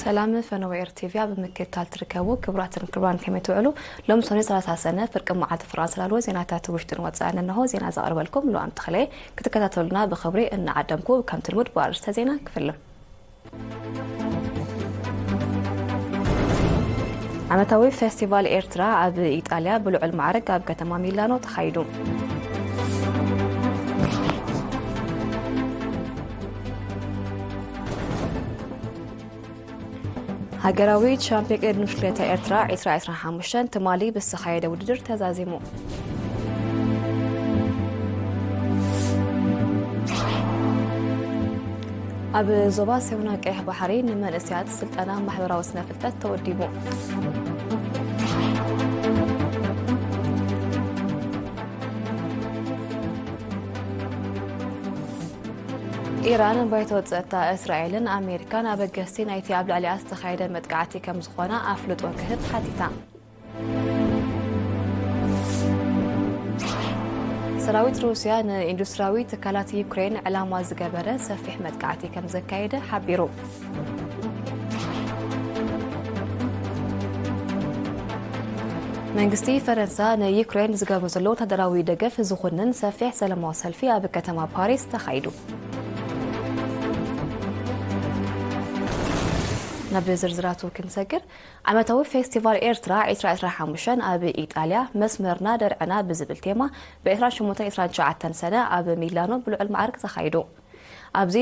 ሰላም፣ ፈነወ ኤር ቲቪ ኣብ ምክትታል ትርከቡ ክቡራትን ክቡራን፣ ከመይ ትውዕሉ? ሎም ሰኑይ ሰላሳ ሰነ ፍርቂ መዓልቲ ፍራንስ ላልዎ ዜናታት ውሽጥን ወጻእን እንሆ። ዜና ዘቕርበልኩም ሉኣም ተኽለ። ክትከታተሉና ብኽብሪ እናዓደምኩ፣ ከምቲ ልሙድ ብኣርእስተ ዜና ክፍልም። ዓመታዊ ፌስቲቫል ኤርትራ ኣብ ኢጣልያ ብልዑል ማዕረግ ኣብ ከተማ ሚላኖ ተኻይዱ። ሃገራዊ ቻምፒዮን ቅድድም ብሽክሌታ ኤርትራ ዕስራ ዕስራን ሓሙሽተን ትማሊ ብዝተኻየደ ውድድር ተዛዚሙ። ኣብ ዞባ ሰሜናዊ ቀይሕ ባሕሪ ንመንእሰያት ስልጠና ማሕበራዊ ስነ ፍልጠት ተወዲቡ። ኢራን ባይቶ ጸጥታ እስራኤልን ኣሜሪካን ኣበገስቲ ናይቲ ኣብ ልዕሊኣ ዝተኻየደ መጥቃዕቲ ከም ዝኾና ኣፍልጦ ክህብ ሓቲታ። ሰራዊት ሩስያ ንኢንዱስትሪያዊ ትካላት ዩክሬን ዕላማ ዝገበረ ሰፊሕ መጥቃዕቲ ከም ዘካየደ ሓቢሩ። መንግስቲ ፈረንሳ ንዩክሬን ዝገብሮ ዘሎ ወታደራዊ ደገፍ ዝኹንን ሰፊሕ ሰላማዊ ሰልፊ ኣብ ከተማ ፓሪስ ተኻይዱ። ናብ ዝርዝራቱ ክንሰግር፣ ዓመታዊ ፌስቲቫል ኤርትራ ዕስራ ዕስራን ሓሙሽተን ኣብ ኢጣልያ መስመርና ደርዕና ብዝብል ቴማ ብ ዕስራን ሸሞንተን ዕስራን ትሽዓተን ሰነ ኣብ ሚላኖ ብልዑል ማዕርግ ተኻይዱ። ኣብዚ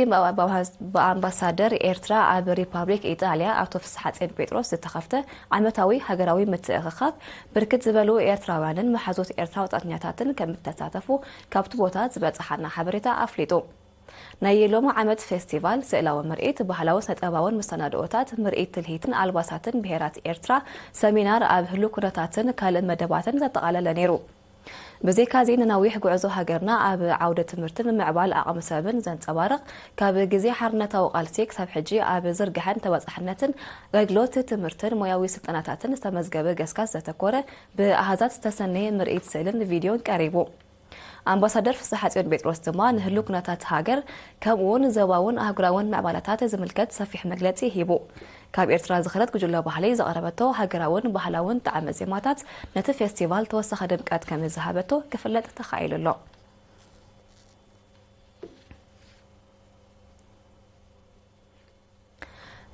ብኣምባሳደር ኤርትራ ኣብ ሪፓብሊክ ኢጣልያ ኣቶ ፍስሓጽዮን ጴጥሮስ ዝተኸፍተ ዓመታዊ ሃገራዊ ምትእኽኻብ፣ ብርክት ዝበሉ ኤርትራውያንን መሓዙት ኤርትራ ወጻእተኛታትን ከም እተሳተፉ ካብቲ ቦታ ዝበጽሓና ሓበሬታ ኣፍሊጡ። ናይ ሎሚ ዓመት ፌስቲቫል ስእላዊ ምርኢት፣ ባህላዊ ስነ-ጥበባውን መሰናድኦታት፣ ምርኢት ትልሂትን ኣልባሳትን ብሄራት ኤርትራ፣ ሰሚናር ኣብ ህሉው ኩነታትን ካልእ መደባትን ዘጠቓለለ ነይሩ። ብዘይካዚ ንነዊሕ ጉዕዞ ሃገርና ኣብ ዓውደ ትምህርትን ምምዕባል ዓቕሚ ሰብን ዘንጸባርቕ፣ ካብ ግዜ ሓርነታዊ ቃልሲ ክሳብ ሕጂ ኣብ ዝርግሐን ተበጻሕነትን ኣገልግሎት ትምህርትን ሞያዊ ስልጠናታትን ዝተመዝገበ ገስጋስ ዘተኮረ ብኣሃዛት ዝተሰነየ ምርኢት ስእልን ቪድዮን ቀሪቡ። ኣምባሳደር ፍስሓጽዮን ጴጥሮስ ድማ ንህሉ ኩነታት ሃገር ከምኡውን ዞባውን ኣህጉራውን ምዕባላታት ዝምልከት ሰፊሕ መግለጺ ሂቡ። ካብ ኤርትራ ዝኸደት ጉጅለ ባህሊ ዘቕረበቶ ሃገራውን ባህላውን ጣዕመ ዜማታት ነቲ ፌስቲቫል ተወሳኺ ድምቀት ከም ዝሃበቶ ክፍለጥ ተኻኢሉ ኣሎ።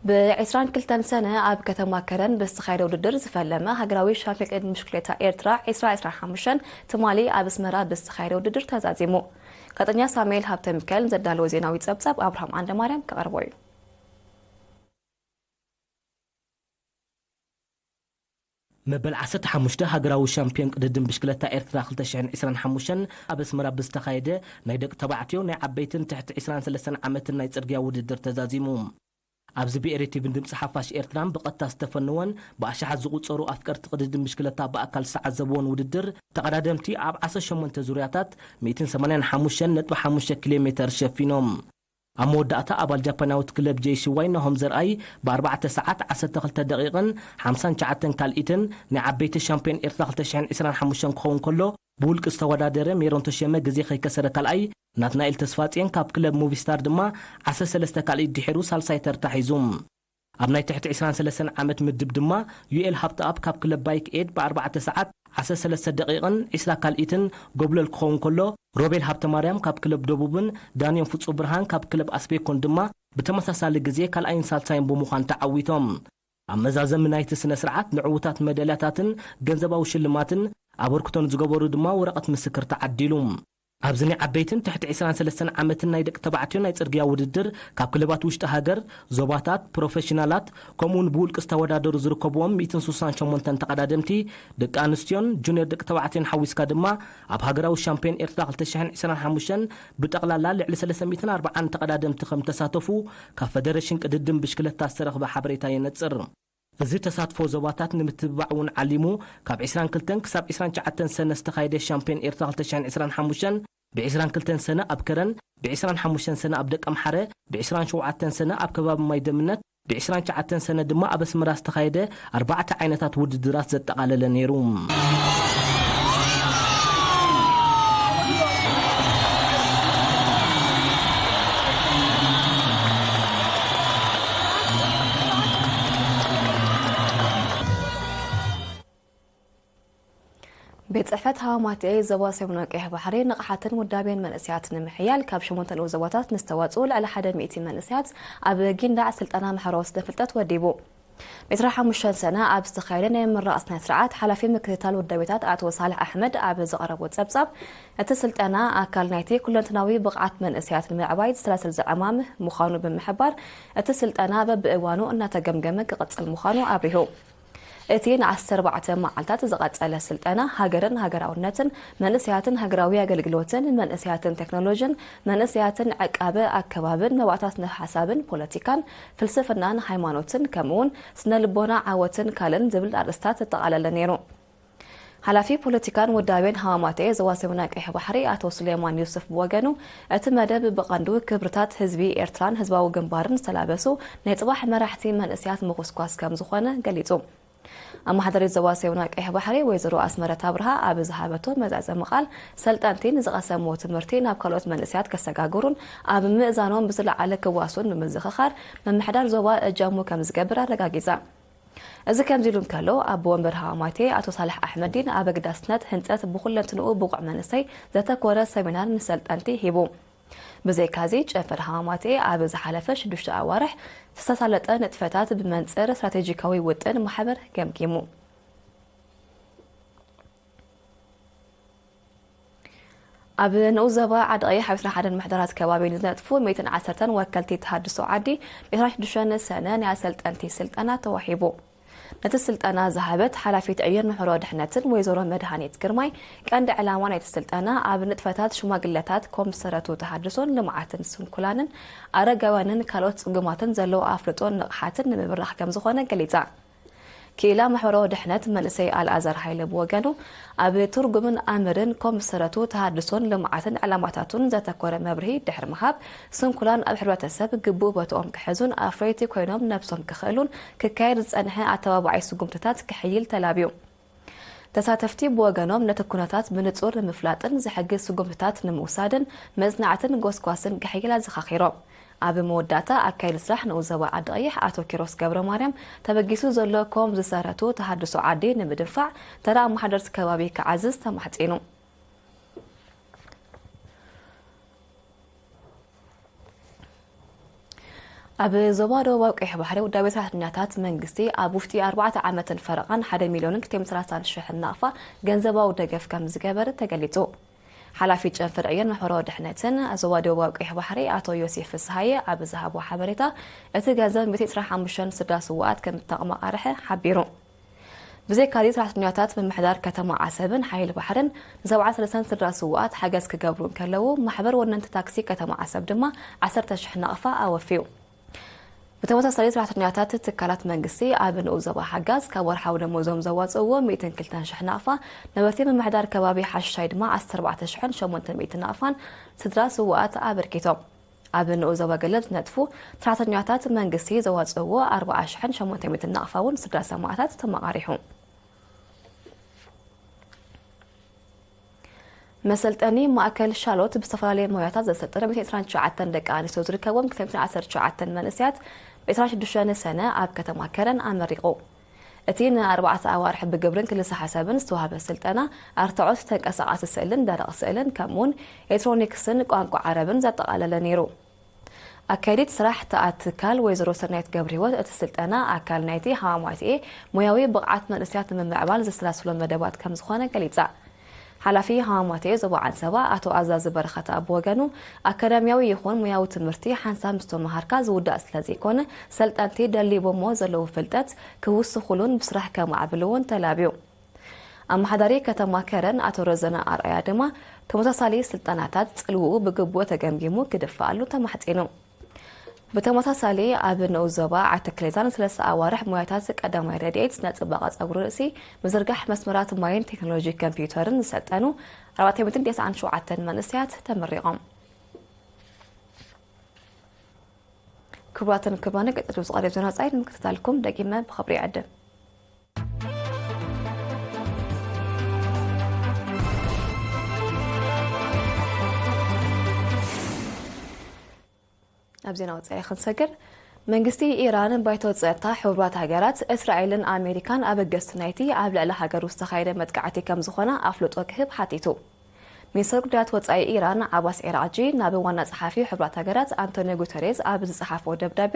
ብ ዕስራን ክልተን ሰነ ኣብ ከተማ ከረን ብዝተኻየደ ውድድር ዝፈለመ ሃገራዊ ሻምፒዮን ቅድድም ብሽክሌታ ኤርትራ ዕስራ ዕስራን ሓሙሽተን ትማሊ ኣብ ኣስመራ ብዝተኻየደ ውድድር ተዛዚሙ። ጋዜጠኛ ሳሙኤል ሃብተ ሚካኤል ዘዳለዎ ዜናዊ ጸብጻብ ኣብርሃም ዓንደማርያም ከቕርቦ እዩ። መበል ዓሰርተ ሓሙሽተ ሃገራዊ ሻምፒዮን ቅድድም ብሽክለታ ኤርትራ ክልተ ሽሕን ዕስራን ሓሙሽተን ኣብ ኣስመራ ብዝተኻየደ ናይ ደቂ ተባዕትዮ ናይ ዓበይትን ትሕቲ ዕስራን ሰለስተን ዓመትን ናይ ጽርግያ ውድድር ተዛዚሙ። ኣብዚ ብኤሪ ቲቪን ድምጺ ሓፋሽ ኤርትራን ብቐጥታ ዝተፈነወን ብኣሽሓት ዝቑጸሩ ኣፍቀርቲ ቅድድም ብሽክለታ ብኣካል ዝተዓዘብዎን ውድድር፣ ተቐዳደምቲ ኣብ ዓሰርተ ሸሞንተ ዙርያታት ሚእትን ሰማንያን ሓሙሽተን ነጥቢ ሓሙሽተ ኪሎ ሜተር ሸፊኖም። ኣብ መወዳእታ ኣባል ጃፓናዊት ክለብ ጄ ሲ ዋይ ናሆም ዘርኣይ ብኣርባዕተ ሰዓት ዓሰርተ ክልተ ደቂቕን ሓምሳን ትሽዓተን ካልኢትን ናይ ዓበይቲ ሻምፒዮን ኤርትራ ክልተ ሽሕን ዕስራን ሓሙሽተን ክኸውን ከሎ፣ ብውልቂ ዝተወዳደረ ሜሮን ተሸመ ግዜ ከይከሰረ ካልኣይ፣ ናትናኤል ተስፋጽዮን ካብ ክለብ ሙቪስታር ድማ ዓሰርተ ሰለስተ ካልኢት ድሒሩ ሳልሳይ ተርታ ሒዙ። ኣብ ናይ ትሕቲ ዕስራን ሰለስተን ዓመት ምድብ ድማ ዩኤል ሃብተኣብ ካብ ክለብ ባይክ ኤድ ብኣርባዕተ ሰዓት ዓሰርተ ሰለስተ ደቂቕን ዕስራ ካልኢትን ጎብለል ክኸውን ከሎ፣ ሮቤል ሃብተማርያም ካብ ክለብ ደቡብን ዳንዮን ፍጹም ብርሃን ካብ ክለብ ኣስቤኮን ድማ ብተመሳሳሊ ግዜ ካልኣይን ሳልሳይን ብምዃን ተዓዊቶም። ኣብ መዛዘሚ ናይቲ ስነ ስርዓት ንዕዉታት መዳልያታትን ገንዘባዊ ሽልማትን ኣበርክቶን ዝገበሩ ድማ ወረቐት ምስክር ተዓዲሉ። ኣብዚ ናይ ዓበይትን ትሕቲ ዕስራን ሰለስተን ዓመትን ናይ ደቂ ተባዕትዮ ናይ ጽርግያ ውድድር ካብ ክለባት ውሽጢ ሃገር፣ ዞባታት፣ ፕሮፌሽናላት፣ ከምኡውን ብውልቂ ዝተወዳደሩ ዝርከብዎም ሚእትን ስሳን ሸሞንተን ተቐዳደምቲ፣ ደቂ ኣንስትዮን ጁኒየር ደቂ ተባዕትዮን ሓዊስካ ድማ ኣብ ሃገራዊ ሻምፒዮን ኤርትራ ክልተ ሽሕን ዕስራን ሓሙሽተን ብጠቕላላ ልዕሊ ሰለስተ ሚእትን ኣርባዓን ተቐዳደምቲ ከም ተሳተፉ ካብ ፈደረሽን ቅድድም ብሽክለታ ዝተረኽበ ሓበሬታ የነጽር። እዚ ተሳትፎ ዞባታት ንምትብባዕ እውን ዓሊሙ፣ ካብ ዕስራን ክልተን ክሳብ ዕስራን ትሽዓተን ሰነ ዝተኻየደ ሻምፒዮን ኤርትራ ክልተ ሽሕን ዕስራን ሓሙሽተን፣ ብ ዕስራን ክልተን ሰነ ኣብ ከረን፣ ብ ዕስራን ሓሙሽተን ሰነ ኣብ ደቀምሓረ፣ ብ ዕስራን ሸውዓተን ሰነ ኣብ ከባቢ ማይ ደምነት፣ ብ ዕስራን ትሽዓተን ሰነ ድማ ኣብ ኣስመራ ዝተኻየደ ኣርባዕተ ዓይነታት ውድድራት ዘጠቓለለ ነይሩ። ጽሕፈት ሃዋማቴ ዞባ ሰሜናዊ ቀይሕ ባሕሪ ንቕሓትን ውዳቤን መንእሰያት ንምሕያል ካብ ሸሞንተ ንኡስ ዞባታት ንዝተዋጽኡ ልዕሊ ሓደ ሚእቲ መንእሰያት ኣብ ጊንዳዕ ስልጠና ማሕበራዊ ስነ ፍልጠት ወዲቡ። ዒስራ ሓሙሽተ ሰነ ኣብ ዝተኻየደ ናይ ምምራቕ ስነ ስርዓት ሓላፊ ምክትታል ውዳቤታት ኣቶ ሳልሕ ኣሕመድ ኣብ ዘቕረቦ ጸብጻብ፣ እቲ ስልጠና ኣካል ናይቲ ኩለንትናዊ ብቕዓት መንእሰያት ንምዕባይ ዝሰላሰል ዝዕማም ምዃኑ ብምሕባር፣ እቲ ስልጠና በብእዋኑ እናተገምገመ ክቕጽል ምዃኑ ኣብሪሁ። እቲ ንዓሰርተ ኣርባዕተ መዓልታት ዝቐጸለ ስልጠና፣ ሃገርን ሃገራውነትን፣ መንእሰያትን ሃገራዊ ኣገልግሎትን፣ መንእሰያትን ቴክኖሎጅን፣ መንእሰያትን ዕቃበ ኣከባብን፣ መባእታት ስነ ሓሳብን ፖለቲካን፣ ፍልስፍናን ሃይማኖትን፣ ከምኡውን ስነ ልቦና ዓወትን ካልእን ዝብል ኣርእስታት ዘጠቓለለ ነይሩ። ሓላፊ ፖለቲካን ውዳቤን ሃዋማቴ ዞባ ሰሜናዊ ቀይሕ ባሕሪ ኣቶ ሱሌማን ዩሱፍ ብወገኑ፣ እቲ መደብ ብቐንዱ ክብርታት ህዝቢ ኤርትራን ህዝባዊ ግንባርን ዝተላበሱ ናይ ጽባሕ መራሕቲ መንእሰያት ምኹስኳስ ከም ዝኾነ ገሊጹ። ኣመሓዳሪት ዞባ ሰሜናዊ ቀይሕ ባሕሪ ወይዘሮ ኣስመረት ኣብርሃ ኣብ ዝሃበቶ መዛዘሚ ቃል፣ ሰልጠንቲ ንዝቐሰምዎ ትምህርቲ ናብ ካልኦት መንእሰያት ከሰጋግሩን ኣብ ምእዛኖም ብዝለዓለ ክዋሱን ብምዝኽኻር፣ ምምሕዳር ዞባ እጃሙ ከም ዝገብር ኣረጋጊጻ። እዚ ከምዚ ኢሉ እንከሎ፣ ኣቦ ወንበር ሃዋማቴ ኣቶ ሳልሕ ኣሕመዲን ኣብ ኣገዳስነት ህንጸት ብኹለንትንኡ ብቑዕ መንእሰይ ዘተኮረ ሰሚናር ንሰልጠንቲ ሂቡ። ብዘይካዚ፣ ጨንፈር ሃዋማቴ ኣብ ዝሓለፈ ሽዱሽተ ኣዋርሕ ዝተሳለጠ ንጥፈታት ብመንጽር ስትራቴጂካዊ ውጥን ማሕበር ገምጊሙ። ኣብ ንኡስ ዞባ ዓዲ ቀይሕ ኣብ ዕስራን ሓደን ምሕደራት ከባቢ ንዝነጥፉ ሚእትን ዓሰርተን ወከልቲ ተሃድሶ ዓዲ፣ ብ ዕስራን ሽዱሽተን ሰነ ናይ ኣሰልጠንቲ ስልጠና ተዋሂቡ። ነቲ ስልጠና ዝሃበት ሓላፊት ዕዮን ምሕደራዊ ድሕነትን ወይዘሮ መድሃኒት ግርማይ፣ ቀንዲ ዕላማ ናይቲ ስልጠና ኣብ ንጥፈታት ሽማግለታት ኮም ዝሰረቱ ተሃድሶን ልምዓትን ስንኩላንን ኣረጋውያንን ካልኦት ጽጉማትን ዘለዉ ኣፍልጦን ንቕሓትን ንምብራኽ ከም ዝኾነ ገሊጻ። ክኢላ ማሕበራዊ ድሕነት መንእሰይ ኣልኣዛር ሃይለ ብወገኑ፣ ኣብ ትርጉምን ኣምርን ኮም ዝሰረቱ ተሃድሶን ልምዓትን ዕላማታቱን ዘተኮረ መብርሂ ድሕሪ ምሃብ፣ ስንኩላን ኣብ ሕብረተሰብ ግቡእ ቦትኦም ክሕዙን ኣፍረይቲ ኮይኖም ነብሶም ክኽእሉን ክካየድ ዝጸንሐ ኣተባባዒ ስጉምትታት ክሕይል ተላብዩ። ተሳተፍቲ ብወገኖም፣ ነቲ ኩነታት ብንጹር ንምፍላጥን ዝሕግዝ ስጉምትታት ንምውሳድን መጽናዕትን ጎስጓስን ክሕይል ኣዘኻኺሮም። ኣብ መወዳእታ፣ ኣካያዲ ስራሕ ንኡስ ዞባ ዓዲ ቀይሕ ኣቶ ኪሮስ ገብረ ማርያም፣ ተበጊሱ ዘሎ ኮም ዝሰረቱ ተሃድሶ ዓዲ ንምድንፋዕ፣ ተራ ኣመሓደርቲ ከባቢ ክዓዝዝ ተማሕጺኑ። ኣብ ዞባ ደቡባዊ ቀይሕ ባሕሪ ውዳቤ ሰራሕተኛታት መንግስቲ ኣብ ውሽጢ ኣርባዕተ ዓመትን ፈረቓን ሓደ ሚልዮንን ክልተ ሚእትን ሰላሳን ሽሕን ናቕፋ ገንዘባዊ ደገፍ ከም ዝገበረ ተገሊጹ። ሓላፊ ጨንፈር ዕዮን ማሕበራዊ ድሕነትን ዞባ ደቡባዊ ቀይሕ ባሕሪ ኣቶ ዮሴፍ ፍስሃየ ኣብ ዝሃቦ ሓበሬታ፣ እቲ ገንዘብ ሚእትን ዕስራን ሓሙሽተን ስድራ ስውኣት ከም እተመቓርሐ ሓቢሩ። ብዘይካዚ፣ ሰራሕተኛታት ምምሕዳር ከተማ ዓሰብን ሓይሊ ባሕርን ንሰብዓን ሰለስተን ስድራ ስውኣት ሓገዝ ክገብሩ እንከለዉ፣ ማሕበር ወነንቲ ታክሲ ከተማ ዓሰብ ድማ ዓሰርተ ሽሕ ናቕፋ ኣወፍዩ። ብተመሳሳሊ፣ ሰራሕተኛታት ትካላት መንግስቲ ኣብ ንኡስ ዞባ ሓጋዝ ካብ ወርሓዊ ደሞዞም ዘዋፅእዎ ሚእትን ክልተን ሽሕ ናቕፋ፣ ነበርቲ ምምሕዳር ከባቢ ሓሽሻይ ድማ ዓሰርተ ኣርባዕተ ሽሕን ሸሞንተ ሚእትን ናቕፋን ስድራ ስውኣት ኣበርኪቶም። ኣብ ንኡስ ዞባ ገለል ዝነጥፉ ሰራሕተኛታት መንግስቲ ዘዋፅእዎ ኣርባዓ ሽሕን ሸሞንተ ሚእትን ናቕፋ እውን ስድራ ሰማእታት ተመቓሪሑ። መሰልጠኒ ማእከል ሻሎት ብዝተፈላለየ ሞያታት ዘሰልጠነ ሚእትን ዕስራን ትሽዓተን ደቂ ኣንስትዮ ዝርከቦም ክልተ ሚእትን ዓሰርተ ትሽዓተን መንእሰያት ብ ዕስራን ሽዱሽተን ሰነ ኣብ ከተማ ከረን ኣመሪቑ። እቲ ንኣርባዕተ ኣዋርሕ ብግብርን ክልሰ ሓሳብን ዝተዋህበ ስልጠና፣ ኣርትዖት ተንቀሳቓሲ ስእልን ደረቕ ስእልን፣ ከምኡውን ኤሌክትሮኒክስን ቋንቋ ዓረብን ዘጠቓለለ ነይሩ። ኣካያዲት ስራሕ ተኣት ትካል ወይዘሮ ሰናይት ገብረህይወት፣ እቲ ስልጠና ኣካል ናይቲ ሃዋማትኤ ሞያዊ ብቕዓት መንእሰያት ንምምዕባል ዘሰላስሎ መደባት ከም ዝኾነ ገሊጻ። ሓላፊ ሃዋማትኤ ዞባ ዓንሰባ ኣቶ ኣዛዚ በረኸት ኣብ ወገኑ፣ ኣካዳሚያዊ ይኹን ሞያዊ ትምህርቲ ሓንሳብ ምስ ተመሃርካ ዝውዳእ ስለ ዘይኮነ፣ ሰልጠንቲ ደሊቦሞ ዘለዉ ፍልጠት ክውስኹሉን ብስራሕ ከማዕብልዎን ተላብዩ። ኣመሓዳሪ ከተማ ከረን ኣቶ ረዘነ ኣርኣያ ድማ፣ ተመሳሳሊ ስልጠናታት ጽልውኡ ብግቡእ ተገምጊሙ ክድፋኣሉ ተማሕጺኑ። ብተመሳሳሊ፣ ኣብ ንኡስ ዞባ ዓዲ ክሌዛን ሰለስተ ኣዋርሕ ሞያታት ቀዳማይ ረድኤት፣ ስነ ጽባቐ ጸጉሪ ርእሲ፣ ምዝርጋሕ መስመራት ማይን ቴክኖሎጂ ኮምፒውተርን ዝሰልጠኑ ኣርባዕተ ሚእትን ተስዓን ሸውዓተን መንእሰያት ተመሪቖም። ክቡራትን ክቡራን፣ ቀጺሉ ዝቐርብ ዜና ወጻኢ ንምክትታልኩም ደጊመ ብኽብሪ ይዕድም። ኣብ ዜና ወጻኢ ክንሰግር፣ መንግስቲ ኢራን ባይቶ ጸጥታ ሕቡራት ሃገራት እስራኤልን ኣሜሪካን ኣበገስቲ ናይቲ ኣብ ልዕሊ ሃገሩ ዝተኻየደ መጥቃዕቲ ከም ዝኾነ ኣፍልጦ ክህብ ሓቲቱ። ሚኒስትር ጉዳያት ወጻኢ ኢራን ዓባስ ዒራቅጂ ናብ ዋና ጸሓፊ ሕቡራት ሃገራት ኣንቶኒዮ ጉተሬዝ ኣብ ዝጸሓፎ ደብዳቤ፣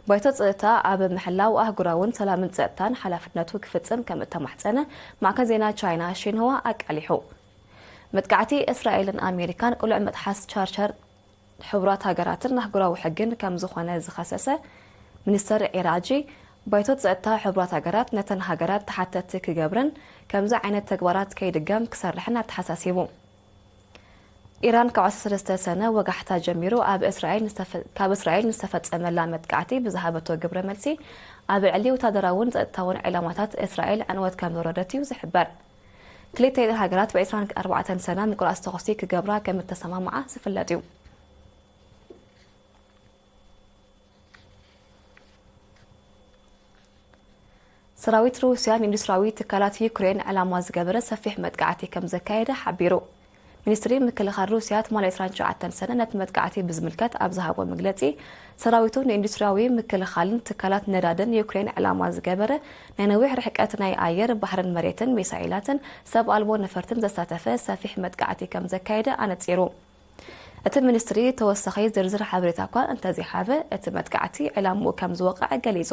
ባይቶ ጸጥታ ኣብ ምሕላው ኣህጉራውን ሰላምን ጸጥታን ሓላፍነቱ ክፍጽም ከም እተማሕጸነ ማዕከን ዜና ቻይና ሺንሁዋ ኣቃሊሑ። መጥቃዕቲ እስራኤልን ኣሜሪካን ቅሉዕ መጥሓስ ቻርተር ሕቡራት ሃገራትን ኣህጉራዊ ሕግን ከም ዝኾነ ዝኸሰሰ ሚኒስተር ዒራጂ፣ ባይቶ ጸጥታ ሕቡራት ሃገራት ነተን ሃገራት ተሓተትቲ ክገብርን ከምዚ ዓይነት ተግባራት ከይድገም ክሰርሕን ኣተሓሳሲቡ። ኢራን ካብ ዓሰርተ ሰለስተ ሰነ ወጋሕታ ጀሚሩ ኣብ እስራኤል ንዝተፈ-፣ ካብ እስራኤል ንዝተፈጸመላ መጥቃዕቲ ብዝሃበቶ ግብረ መልሲ፣ ኣብ ልዕሊ ወታደራውን ጸጥታውን ዕላማታት እስራኤል ዕንወት ከም ዘውረደት እዩ ዝሕበር። ክልተ ሃገራት ብ ዕስራን ኣርባዕተን ሰነ ምቁራጽ ተኹሲ ክገብራ ከም እተሰማምዓ ዝፍለጥ እዩ። ሰራዊት ሩስያ ንኢንዱስትሪያዊ ትካላት ዩክሬን ዕላማ ዝገበረ ሰፊሕ መጥቃዕቲ ከም ዘካየደ ሓቢሩ። ሚኒስትሪ ምክልኻል ሩስያ ትማሊ ዕስራን ትሽዓተን ሰነ ነቲ መጥቃዕቲ ብዝምልከት ኣብ ዝሃቦ መግለጺ፣ ሰራዊቱ ንኢንዱስትሪያዊ ምክልኻልን ትካላት ነዳድን ዩክሬን ዕላማ ዝገበረ ናይ ነዊሕ ርሕቀት ናይ ኣየር፣ ባሕርን መሬትን ሚሳይላትን ሰብ ኣልቦ ነፈርትን ዘሳተፈ ሰፊሕ መጥቃዕቲ ከም ዘካየደ ኣነጺሩ። እቲ ሚኒስትሪ ተወሳኺ ዝርዝር ሓበሬታ እኳ እንተዘይሃበ፣ እቲ መጥቃዕቲ ዕላምኡ ከም ዝወቕዐ ገሊጹ።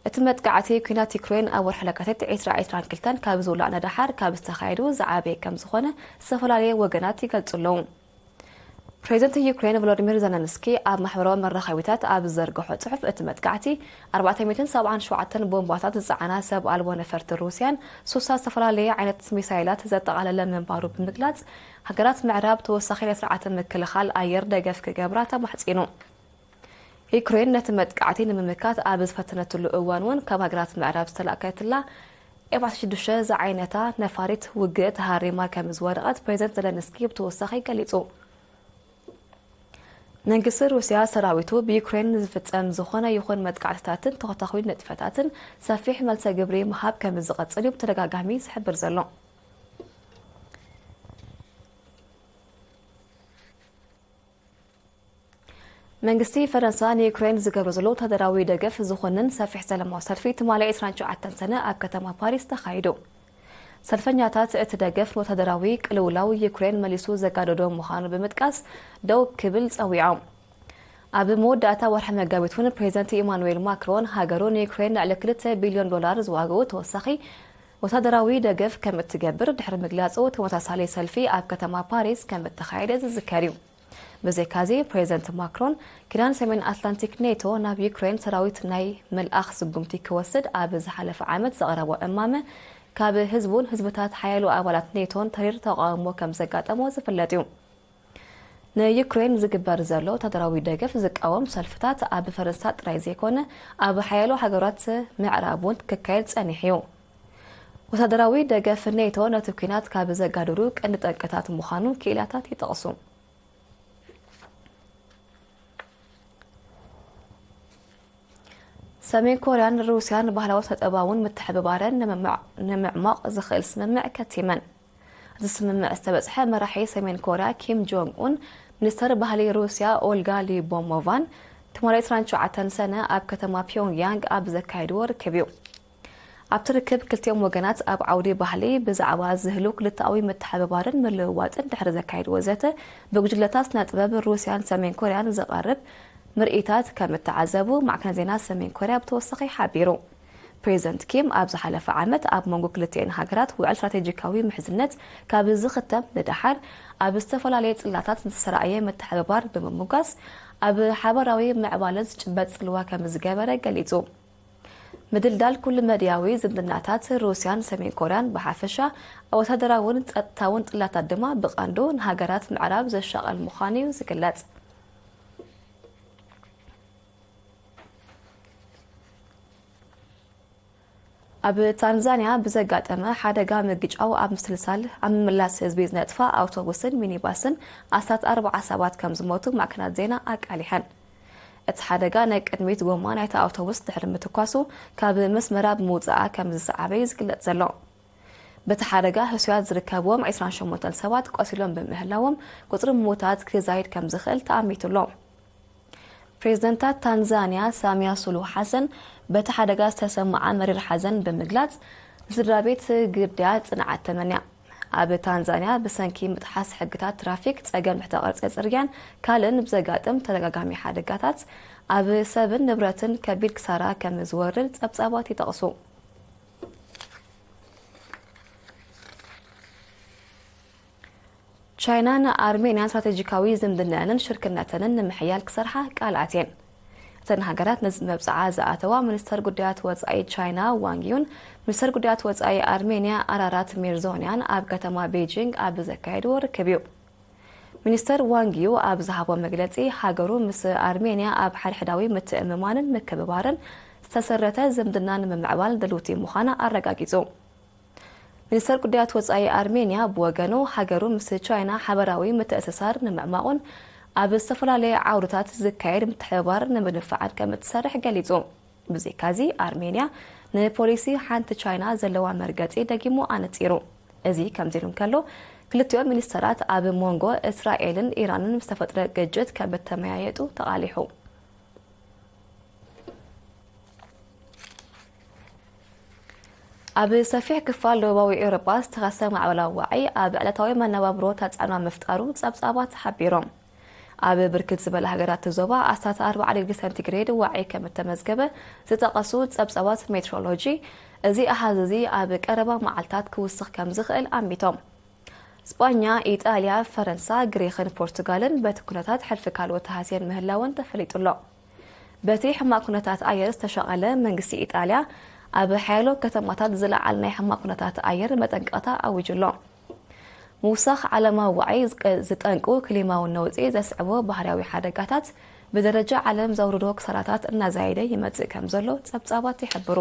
እቲ መጥቃዕቲ ኲናት ዩክሬን ኣብ ወርሒ ለካቲት ዕስራ ዕስራን ክልተን ካብ ዝውላዕ ንደሓር ካብ ዝተኻየዱ ዝዓበየ ከም ዝኾነ ዝተፈላለየ ወገናት ይገልጹ ኣለዉ። ፕሬዚደንት ዩክሬን ቮሎዲሚር ዘለንስኪ ኣብ ማሕበራዊ መራኸቢታት ኣብ ዝዘርግሖ ጽሑፍ፣ እቲ መጥቃዕቲ ኣርባዕተ ሚእትን ሰብዓን ሸውዓተን ቦምባታት ዝጸዓና ሰብ ኣልቦ ነፈርቲ ሩስያን ሱሳ ዝተፈላለየ ዓይነት ሚሳይላት ዘጠቓለለ ምንባሩ ብምግላጽ፣ ሃገራት ምዕራብ ተወሳኺ ናይ ስርዓተ ምክልኻል ኣየር ደገፍ ክገብራ ተማሕጺኑ። ዩክሬን ነቲ መጥቃዕቲ ንምምካት ኣብ ዝፈተነትሉ እዋን እውን ካብ ሃገራት ምዕራብ ዝተላእከትላ ኤፍ ኣስራ ሽዱሽተ ዝዓይነታ ነፋሪት ውግእ ተሃሪማ ከም ዝወደቐት ፕሬዚደንት ዘለንስኪ ብተወሳኺ ገሊጹ። መንግስቲ ሩስያ ሰራዊቱ ብዩክሬን ዝፍጸም ዝኾነ ይኹን መጥቃዕትታትን ተኾታኹይ ንጥፈታትን ሰፊሕ መልሰ ግብሪ ምሃብ ከም ዝቐጽል እዩ ብተደጋጋሚ ዝሕብር ዘሎ። መንግስቲ ፈረንሳ ንዩክሬን ዝገብሮ ዘሎ ወታደራዊ ደገፍ ዝኾንን ሰፊሕ ሰላማዊ ሰልፊ ትማሊ ዕስራን ትሽዓተን ሰነ ኣብ ከተማ ፓሪስ ተኻይዱ። ሰልፈኛታት እቲ ደገፍ ንወታደራዊ ቅልውላው ዩክሬን መሊሱ ዘጋደዶ ምዃኑ ብምጥቃስ ደው ክብል ጸዊዖም። ኣብ መወዳእታ ወርሒ መጋቢት እውን ፕሬዚደንት ኢማኑኤል ማክሮን ሃገሩ ንዩክሬን ልዕሊ ክልተ ቢልዮን ዶላር ዝዋግኡ ተወሳኺ ወታደራዊ ደገፍ ከም እትገብር ድሕሪ ምግላጹ፣ ተመሳሳሊ ሰልፊ ኣብ ከተማ ፓሪስ ከም እተኻየደ ዝዝከር እዩ። ብዘይካዚ፣ ፕሬዚደንት ማክሮን ኪዳን ሰሜን ኣትላንቲክ ኔቶ ናብ ዩክሬን ሰራዊት ናይ ምልኣኽ ስጉምቲ ክወስድ ኣብ ዝሓለፈ ዓመት ዘቕረቦ እማመ፣ ካብ ህዝቡን ህዝብታት ሓያሎ ኣባላት ኔቶን ተሪር ተቓውሞ ከም ዘጋጠሞ ዝፍለጥ እዩ። ንዩክሬን ዝግበር ዘሎ ወታደራዊ ደገፍ ዝቃወም ሰልፍታት ኣብ ፈረንሳ ጥራይ ዘይኮነ፣ ኣብ ሓያሎ ሃገራት ምዕራብ እውን ክካየድ ጸኒሑ እዩ። ወታደራዊ ደገፍ ኔቶ ነቲ ኲናት ካብ ዘጋድዱ ቀንዲ ጠንቅታት ምዃኑ ክኢላታት ይጠቕሱ። ሰሜን ኮርያን ሩስያን ባህላውን ቁጠባውን ምትሕብባረን ንምምዕ-፣ ንምዕማቕ ዝኽእል ስምምዕ ከቲመን። እዚ ስምምዕ ዝተበጽሐ መራሒ ሰሜን ኮርያ ኪም ጆንግ ኡን፣ ሚኒስተር ባህሊ ሩስያ ኦልጋ ሊቦሞቫን ትማሊ ዕስራን ትሽዓተን ሰነ ኣብ ከተማ ፒዮንግያንግ ኣብ ዘካየድዎ ርክብ እዩ። ኣብቲ ርክብ ክልቲኦም ወገናት ኣብ ዓውዲ ባህሊ ብዛዕባ ዝህሉ ክልተኣዊ ምትሕብባርን ምልውዋጥን ድሕሪ ዘካየድዎ ዘተ፣ ብጉጅለታት ስነ ጥበብ ሩስያን ሰሜን ኮርያን ዝቐርብ ምርኢታት ከም እተዓዘቡ ማዕከን ዜና ሰሜን ኮርያ ብተወሳኺ ሓቢሩ። ፕሬዚደንት ኪም ኣብ ዝሓለፈ ዓመት ኣብ መንጎ ክልቲኤን ሃገራት ውዕል ስትራቴጂካዊ ምሕዝነት ካብ ዝኽተም ንደሓር፣ ኣብ ዝተፈላለየ ጽላታት ዝተሰራእየ ምትሕብባር ብምምጓስ፣ ኣብ ሓባራዊ ምዕባለ ዝጭበጥ ጽልዋ ከም ዝገበረ ገሊጹ። ምድልዳል ኩሉ መድያዊ ዝምድናታት ሩስያን ሰሜን ኮርያን ብሓፈሻ፣ ኣብ ወታደራውን ጸጥታውን ጽላታት ድማ ብቐንዱ ንሃገራት ምዕራብ ዘሻቐል ምዃኑ እዩ ዝግለጽ። ኣብ ታንዛንያ ብዘጋጠመ ሓደጋ ምግጫው ኣብ ምስልሳል ኣብ ምምላስ ህዝቢ ዝነጥፋ ኣውቶቡስን ሚኒባስን ኣስታት ኣርባዓ ሰባት ከም ዝሞቱ ማዕከናት ዜና ኣቃሊሐን። እቲ ሓደጋ ናይ ቅድሚት ጎማ ናይቲ ኣውቶቡስ ድሕሪ ምትኳሱ ካብ መስመራ ብምውጻኣ ከም ዝሰዓበ እዩ ዝግለጽ ዘሎ። በቲ ሓደጋ ህሱያት ዝርከብዎም ዕስራን ሸሞንተን ሰባት ቆሲሎም ብምህላዎም ቁጽሪ ምዉታት ክዛይድ ከም ዝኽእል ተኣሚቱ ኣሎ። ፕሬዝደንታት ታንዛንያ ሳሚያ ሱሉሁ ሓሰን በቲ ሓደጋ ዝተሰምዓ መሪር ሓዘን ብምግላጽ፣ ንስድራ ቤት ግዳያት ጽንዓት ተመንያ። ኣብ ታንዛንያ ብሰንኪ ምጥሓስ ሕግታት ትራፊክ፣ ጸገም ትሕተ ቅርጺ ጽርግያን ካልእን ብዘጋጥም ተደጋጋሚ ሓደጋታት፣ ኣብ ሰብን ንብረትን ከቢድ ክሳራ ከም ዝወርድ ጸብጻባት ይጠቕሱ። ቻይናን ኣርሜንያን ስትራቴጂካዊ ዝምድናኣንን ሽርክነተንን ንምሕያል ክሰርሓ ቃል ኣትየን። እተን ሃገራት ነዚ መብጽዓ ዝኣተዋ፣ ሚኒስተር ጉዳያት ወጻኢ ቻይና ዋንግ ዩን፣ ሚኒስተር ጉዳያት ወጻኢ ኣርሜንያ ኣራራት ሚርዞንያን ኣብ ከተማ ቤጂንግ ኣብ ዘካየድዎ ርክብ እዩ። ሚኒስተር ዋንግ ዩ ኣብ ዝሃቦ መግለጺ፣ ሃገሩ ምስ ኣርሜንያ ኣብ ሓድሕዳዊ ምትእምማንን ምክብባርን ዝተሰረተ ዝምድና ንምምዕባል ድልውቲ ምዃና ኣረጋጊጹ። ሚኒስተር ጉዳያት ወጻኢ ኣርሜንያ ብወገኑ፣ ሃገሩ ምስ ቻይና ሓበራዊ ምትእስሳር ንምዕማቑን ኣብ ዝተፈላለየ ዓውድታት ዝካየድ ምትሕብባር ንምድንፋዕን ከም እትሰርሕ ገሊጹ። ብዘይካዚ፣ ኣርሜንያ ንፖሊሲ ሓንቲ ቻይና ዘለዋ መርገጺ ደጊሙ ኣነጺሩ። እዚ ከምዚ ኢሉ እንከሎ፣ ክልቲኦም ሚኒስተራት ኣብ መንጎ እስራኤልን ኢራንን ዝተፈጥረ ግጭት ከም እተመያየጡ ተቓሊሑ። ኣብ ሰፊሕ ክፋል ደቡባዊ ኤውሮጳ ዝተኸስተ ማዕበላዊ ዋዒ ኣብ ዕለታዊ መነባብሮ ተጽዕኖ ምፍጣሩ ጸብጻባት ሓቢሮም። ኣብ ብርክት ዝበላ ሃገራት ዞባ ኣስታት ኣርብዓ ዲግሪ ሰንቲግሬድ ዋዒ ከም እተመዝገበ ዝጠቐሱ ጸብጻባት ሜትሮሎጂ፣ እዚ ኣሃዝ እዚ ኣብ ቀረባ መዓልታት ክውስኽ ከም ዝኽእል ኣሚቶም። ስጳኛ፣ ኢጣልያ፣ ፈረንሳ፣ ግሪኽን ፖርቱጋልን በቲ ኩነታት ሕልፊ ካልኦት ተሃስየን ምህላወን ተፈሊጡ ኣሎ። በቲ ሕማቕ ኩነታት ኣየር ዝተሸቐለ መንግስቲ ኢጣልያ፣ ኣብ ሓያሎ ከተማታት ዝለዓል ናይ ሕማቕ ኩነታት ኣየር መጠንቀቕታ ኣዊጁ ኣሎ። ምውሳኽ ዓለማዊ ዋዒ ዝጠንቁ ክሊማዊ ነውጺ ዘስዕቦ ባህርያዊ ሓደጋታት ብደረጃ ዓለም ዘውርዶ ክሳራታት እናዛየደ ይመጽእ ከም ዘሎ ጸብጻባት ይሕብሩ።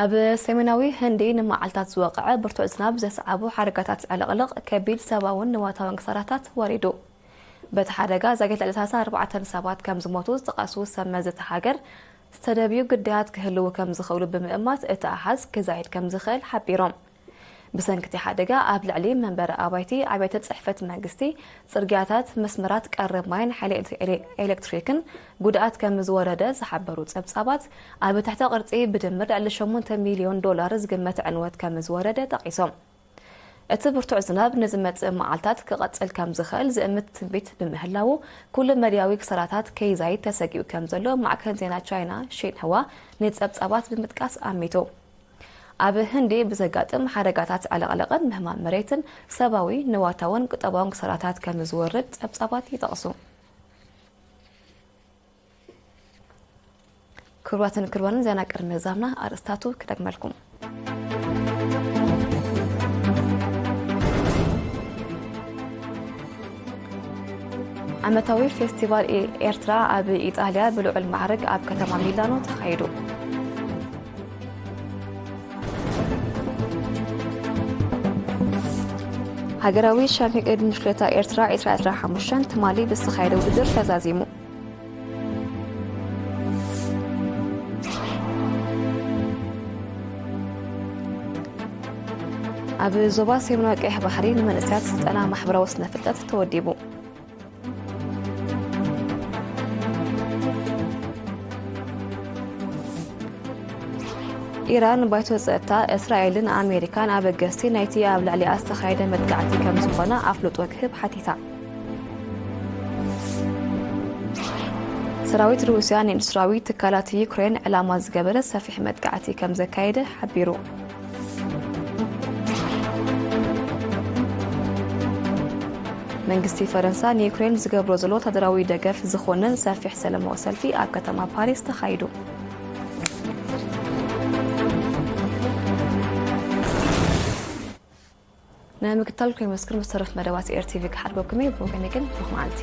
ኣብ ሰሜናዊ ህንዲ ንመዓልታት ዝወቕዐ ብርቱዕ ዝናብ ዘስዓቦ ሓደጋታት ዕልቕልቕ ከቢድ ሰብኣውን ንዋታውን ክሳራታት ወሪዱ። በቲ ሓደጋ ዛጊት ልዕሊ ሰላሳ ኣርባዕተ ሰባት ከም ዝሞቱ ዝጠቐሱ ሰብ መዚ እታ ሃገር፣ ዝተደብዩ ግዳያት ክህልዉ ከም ዝኽእሉ ብምእማት እቲ ኣሃዝ ክዛይድ ከም ዝኽእል ሓቢሮም። ብሰንኪ እቲ ሓደጋ ኣብ ልዕሊ መንበሪ ኣባይቲ፣ ኣብያተ ጽሕፈት መንግስቲ፣ ጽርግያታት፣ መስመራት ቀረብ ማይን ሓይሊ ኤሌክትሪክን ጉድኣት ከም ዝወረደ ዝሓበሩ ጸብጻባት፣ ኣብ ትሕተ ቅርጺ ብድምር ልዕሊ ሸሞንተ ሚልዮን ዶላር ዝግመት ዕንወት ከም ዝወረደ ጠቒሶም። እቲ ብርቱዕ ዝናብ ንዝመጽእ መዓልታት ክቐጽል ከም ዝኽእል ዝእምት ትንቢት ብምህላዉ፣ ኩሉ መድያዊ ክሳራታት ከይዛይድ ተሰጊኡ ከም ዘሎ ማዕከን ዜና ቻይና ሺንህዋ ንጸብጻባት ብምጥቃስ ኣሚቱ። ኣብ ህንዲ ብዘጋጥም ሓደጋታት ዕልቕልቕን ምህማም መሬትን ሰብኣዊ፣ ንዋታውን ቁጠባውን ክሳራታት ከም ዝወርድ ጸብጻባት ይጠቕሱ። ክቡራትን ክቡራንን፣ ዜና ቅድሚ ምዛምና ኣርእስታቱ ክደግመልኩም። ዓመታዊ ፌስቲቫል ኤ-፣ ኤርትራ ኣብ ኢጣልያ ብልዑል ማዕርግ ኣብ ከተማ ሚላኖ ተኻይዱ። ሃገራዊ ሻምፒዮን ቅድድም ብሽክሌታ ኤርትራ ዕስራ ዕስራ ሓሙሽተ ትማሊ ብዝተኻየደ ውድድር ተዛዚሙ። ኣብ ዞባ ሰሜናዊ ቀይሕ ባሕሪ ንመንእሰያት ስልጠና ማሕበራዊ ስነ ፍልጠት ተወዲቡ። ኢራን ባይቶ ጸጥታ እስራኤልን ኣሜሪካን ኣበገስቲ ናይቲ ኣብ ልዕሊኣ ዝተኻየደ መጥቃዕቲ ከም ዝኾና ኣፍልጦ ክህብ ሓቲታ። ሰራዊት ሩስያ ንኢንዱስትሪያዊ ትካላት ዩክሬን ዕላማ ዝገበረ ሰፊሕ መጥቃዕቲ ከም ዘካየደ ሓቢሩ። መንግስቲ ፈረንሳ ንዩክሬን ዝገብሮ ዘሎ ወታደራዊ ደገፍ ዝኾንን ሰፊሕ ሰላማዊ ሰልፊ ኣብ ከተማ ፓሪስ ተኻይዱ። ንምክትታል ከይመስክር ምስ ተረፍ መደባት ኤር ቲቪ ክሓድገኩም እየ። ብወገነይ ግን ብሩኽ መዓልቲ።